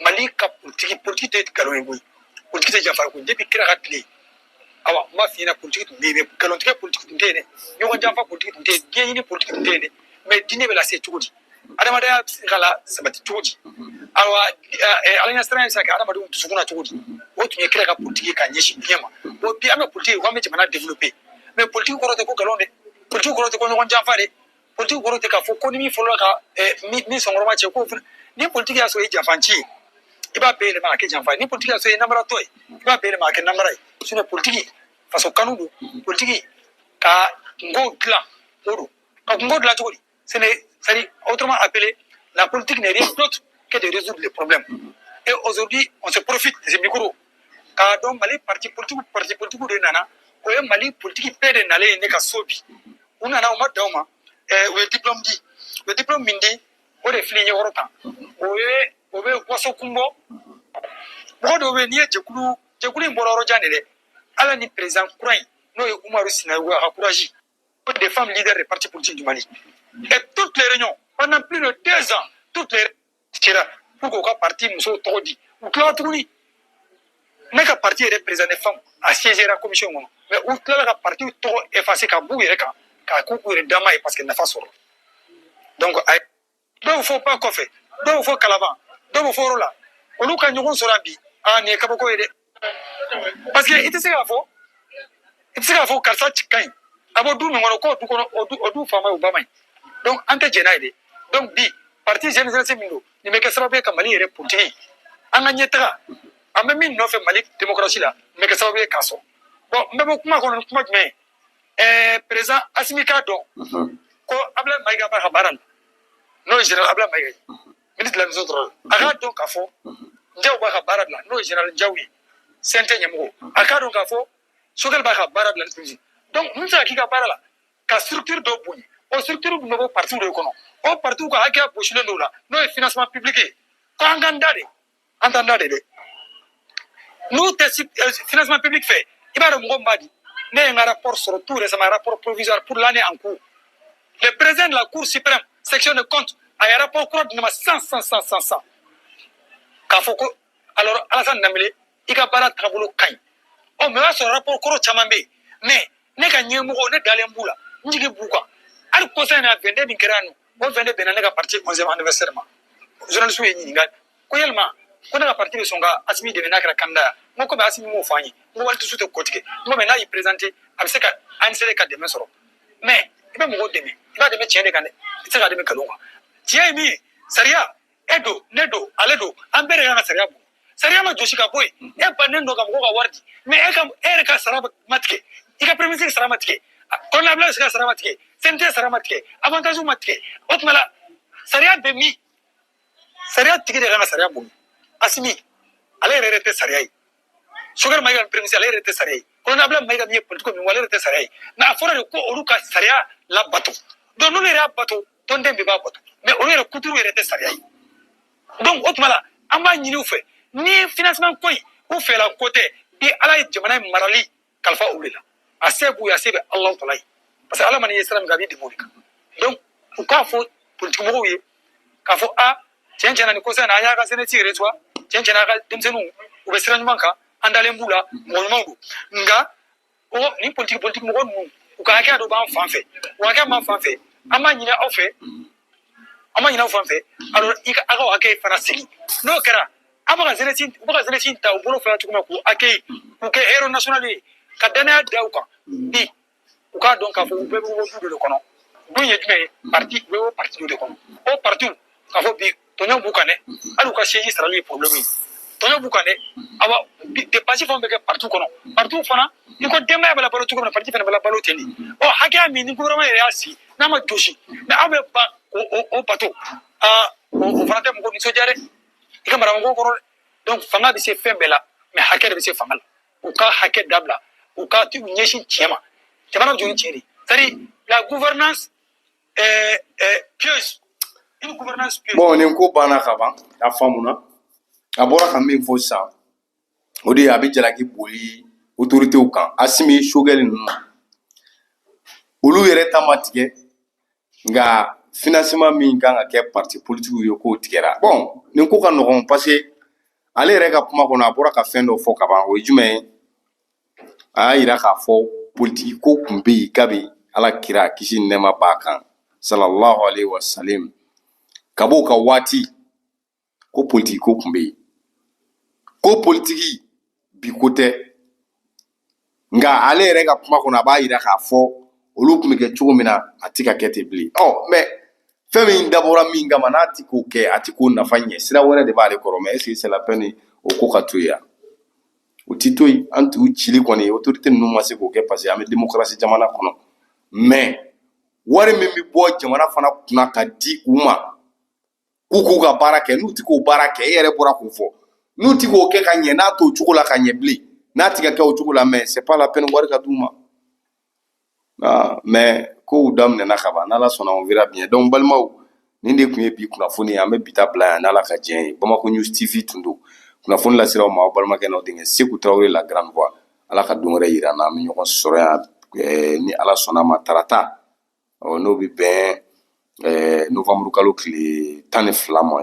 Mali ka politique, politique tɛ nkalon ye koyi, politique tɛ janfa koyi. Depuis kira ka tile, awa, n b'a f'i ɲɛna, politique tun bɛ yen, nkalontigɛ politique tun tɛ yen dɛ, ɲɔgɔn janfa politique tun tɛ yen, diɲɛ ɲini politique tun tɛ yen dɛ. Mais diinɛ bɛ lase cogo di? Adamadenya bɛ se ka la sabati cogo di? Awa, Ala ɲɛsiranɲɛ bɛ se ka kɛ adamadenw dusukun na cogo di? O tun ye kira ka politique ye ka ɲɛsin diɲɛ ma. Bon, bi an bɛ politique ko an bɛ jamana développer, mais politique kɔrɔ tɛ ko nkalon dɛ, politique kɔrɔ tɛ ko ɲɔgɔn janfa dɛ, politique kɔrɔ tɛ k'a fɔ ko ni min fɔlɔla ka min sɔnkɔrɔma cɛ k'o fana. Ni politique y'a sɔrɔ i janfanci ye, i b'a bɛɛ yɛlɛma ka kɛ janfa ye. Ni politique y'a sɔrɔ i ye namaratɔ ye, i b'a bɛɛ yɛlɛma ka kɛ namara ye. Sinon politique, faso kanu don. Politique, ka kungow dilan, o don. Ka kungo dilan cogo di? Ce n'est, c'est-à-dire, autrement appelé, la politique n'est rien d'autre que de résoudre les problèmes. Et aujourd'hui, on se profite de ces micros k'a dɔn Mali parti politique, parti politique de nana, o ye Mali politique bɛɛ de nalen ye ne ka so bi. U nana, u ma dan o ma, u ye diplôme di. U ye diplôme min di, o de filɛ ɲɛkɔrɔ tan. O ye o bɛ waso kun bɔ. Mɔgɔ dɔw bɛ yen, n'i ye jɛkulu, jɛkulu in bɔra yɔrɔ jan de dɛ. Ala ni président kura in, n'o ye Umaru Sinayogo, a ka courage, des femmes leaders des partis politiques du Mali. Et toutes les réunions, pendant plus de 2 ans, toutes les sera pour k'u ka parti musow tɔgɔ di. U tilala tuguni. Ne ka parti yɛrɛ président des femmes a siégera commission kɔnɔ, mais u tilala ka parti tɔgɔ effacer ka b'u yɛrɛ kan k'a k'u yɛrɛ dama ye, parce que nafa sɔrɔ. Donc a dɔw fɔ ba kɔfɛ, dɔw fɔ Kalaban, dɔw bɛ fɔ yɔrɔ la, olu ka ɲɔgɔn sɔrɔ bi. Aa, nin ye kabako ye dɛ, parce que i tɛ se k'a fɔ, i tɛ se k'a fɔ karisa ka ɲi, a bɔ du min kɔnɔ, k'o du kɔnɔ, o du faama ye, o ba man ɲi. Donc an tɛ jɛn n'a ye dɛ. Donc bi parti jeunesse min don, nin bɛ kɛ sababu ye ka Mali yɛrɛ politique, an ka ɲɛtaga, an bɛ min nɔfɛ Mali démocratie la, nin bɛ kɛ sababu ye k'a sɔrɔ. Bon, n bɛ bɔ kuma kɔnɔ ni kuma jumɛn ye? Président Assimi k'a dɔn ko Abdoulaye Maïga b'a ka baara la, n'o ye général Abdoulaye Maïga ye, ministre de la mission, a k'a dɔn k'a fɔ Njaw b'a ka baara bila, n'o ye général Njaw ye, CNT ɲɛmɔgɔ. A k'a dɔn k'a fɔ Choguel b'a ka baara bila ni. Donc mun tɛ se ka k'i ka baara la ka structure dɔ bonya? O structure dun bɛ bɔ parti de kɔnɔ, o parti ka hakɛya gosilen don la, n'o ye financement public ye. Ko an k'an da de, an t'an da de dɛ. N'u tɛ financement public fɛ, i b'a dɔn mɔgɔ min b'a di. Ne ye n ka rapport sɔrɔ tout récemment, rapport provisoire pour l'année en cours. Le président de la Cour suprême, section de compte, a ye rapport kura di ne ma 100 100 100 100 100, k'a fɔ ko alors Alassane Dembélé, i ka baara tagabolo ka ɲi. Ɔ, mais o y'a sɔrɔ rapport kɔrɔ caman bɛ yen, mais ne ka ɲɛmɔgɔ, ne dalen b'u la, n jigi b'u kan. Hali kɔsa in na, 22 min kɛra yan nɔ, o 22 bɛnna ne ka parti 11e anniversaire ma. Journaliste ye ɲininka ko yalima ko ne ka parti bɛ sɔn ka Assimi dɛmɛ n'a kɛra candidat ye. N ko komi Assimi m'o fɔ an ye, n ko wali dusu tɛ ko tigɛ. N ko mais n'a y'i présenté, a bɛ se ka ANCD ka dɛmɛ sɔrɔ. Mais i bɛ mɔgɔw dɛmɛ, i b'a dɛmɛ tiɲɛ de kan dɛ, i tɛ se k'a dɛmɛ nkalon kan. Tiɲɛ ye min ye, sariya, e don, ne don, ale don, an bɛɛ de kan ka sariya bon. Sariya ma jɔsi ka bɔ yen. E bannen don ka mɔgɔw ka wari di, mais e ka, e yɛrɛ ka sara ma tigɛ, i ka premier ministre sara ma tigɛ, colonel Abdoulaye ka sara ma tigɛ, CNT sara ma tigɛ, avantage ma tigɛ. O tuma la, sariya bɛ min? Sariya tigi de kan ka sariya bonya. Assimi, ale yɛrɛ tɛ sariya ye. Choguel Maïga premier ministre, ale yɛrɛ tɛ sariya ye. Colonel Abdoulaye Maïga min ye politique min, ale yɛrɛ tɛ sariya ye. Mais a fɔra de ko olu ka sariya labato. Donc n'olu yɛrɛ y'a bato, tɔnden bɛɛ b'a bato, mais olu yɛrɛ kuturu yɛrɛ tɛ sariya ye. Donc o tuma la, an b'a ɲini u fɛ, ni financement ko in, u fɛla ko tɛ. Bi Ala ye jamana in marali kalifa olu de la, a se b'u ye, a se bɛ Alahu tala ye, parce que Ala mana i ye sira min kan, a b'i dɛmɛ o de kan. Donc u k'a fɔ politique mɔgɔw ye k'a fɔ a tiɲɛ tiɲɛna, nin kɔsa in na, an y'a ka jeunesse reçoit, tiɲɛ tiɲɛna, a ka denmisɛnninw, u bɛ sira ɲuman kan, an dalen b'u la, mɔgɔ ɲumanw don. Nka o ni politique mɔgɔ ninnu, u ka hakɛya dɔ b'an fan fɛ, u hakɛ b'an fan fɛ, an b'a ɲini aw fɛ, an b'a ɲini aw fan fɛ. Alors i ka aw ka hakɛ fana segin. N'o kɛra, an bɛ ka jeunesse, u bɛ ka jeunesse ta u bolo fila cogo min na k'u accueillir, k'u kɛ héros national ye, ka danaya da u kan bi, u k'a dɔn k'a fɔ u bɛɛ bɛ bɔ du dɔ de kɔnɔ. Du ye jumɛn ye? Parti, u bɛ bɔ parti dɔ de kɔnɔ. O parti, k'a fɔ bi tɔɲɔ b'u kan dɛ, hali u ka siège sarali ye problème ye, tɔɲɔ b'u kan dɛ. Awa, dépense fɛn bɛ kɛ parti kɔnɔ, parti fana, i ko denbaya bɛ labalo cogo min na, parti fana bɛ labalo ten de. Ɔ, hakɛya min ni gouvernement yɛrɛ y'a sigi, n'a ma jɔsi, mais aw bɛ ban o bato, aa, o fana tɛ mɔgɔ nisɔndiya dɛ, i ka maramɔgɔw kɔrɔ dɛ. Donc fanga bɛ se fɛn bɛɛ la, mais hakɛ de bɛ se fanga la. U ka hakɛ dabila, u ka u ɲɛsin tiɲɛ ma. Jamana bɛ jɔ ni tiɲɛ de, c'est à dire la gouvernance pieuse, une gouvernance pieuse. Bon, nin ko banna ka ban, a faamuna. A bɔra ka min fɔ sisan, o de ye a bɛ jalaki boli autorités kan. Assimi, Choguel ninnu, olu yɛrɛ ta ma tigɛ, nka financement min kan ka kɛ parti politique ye, k'o tigɛra. Bon, nin ko ka nɔgɔn, parce que ale yɛrɛ ka kuma kɔnɔ, a bɔra ka fɛn dɔ fɔ ka ban. O ye jumɛn ye? A y'a yira k'a fɔ politiki ko tun bɛ yen kabi Ala kira, kisi ni nɛɛma b'a kan, sallallahu alaihi wa sallam, ka b'o ka waati, ko politiki ko tun bɛ yen, ko politiki bi ko tɛ. Nka ale yɛrɛ ka kuma kɔnɔ, a b'a yira k'a fɔ olu tun bɛ kɛ cogo min na, a ti ka kɛ ten bilen. Ɔ, mais fɛn min dabɔra min kama, n'a ti k'o kɛ, a ti k'o nafa ɲɛ, sira wɛrɛ de b'ale kɔrɔ. Mais est ce que c'est la peine o ko ka to yen? O ti to yen. An t'u cili kɔni, autorité ninnu ma se k'o kɛ, parce que an bɛ démocratie jamana kɔnɔ. Mais wari min bɛ bɔ jamana fana kunna ka di u ma k'u k'u ka baara kɛ, n'u ti k'o baara kɛ, e yɛrɛ bɔra k'o fɔ, n'u ti k'o kɛ ka ɲɛ, n'a t'o cogo la ka ɲɛ bilen, n'a ti ka kɛ o cogo la, mais c'est pas la peine wari ka d'u ma. Ah, mais kow daminɛna ka ban, n'Ala sɔnna, on verra bien. Donc balimaw, nin de tun ye bi kunnafoni ye. An bɛ bi ta bila yan, n'Ala ka diɲɛ ye. Bamako News TV tun don, kunnafoni lasera aw ma, aw balimakɛ n'aw denkɛ Seku Tarawele, la grande voix. Ala ka don wɛrɛ yira an na, an bɛ ɲɔgɔn sɔrɔ yan ni Ala sɔnna ma, tarata, n'o bɛ bɛn novembre kalo tile 12 ma.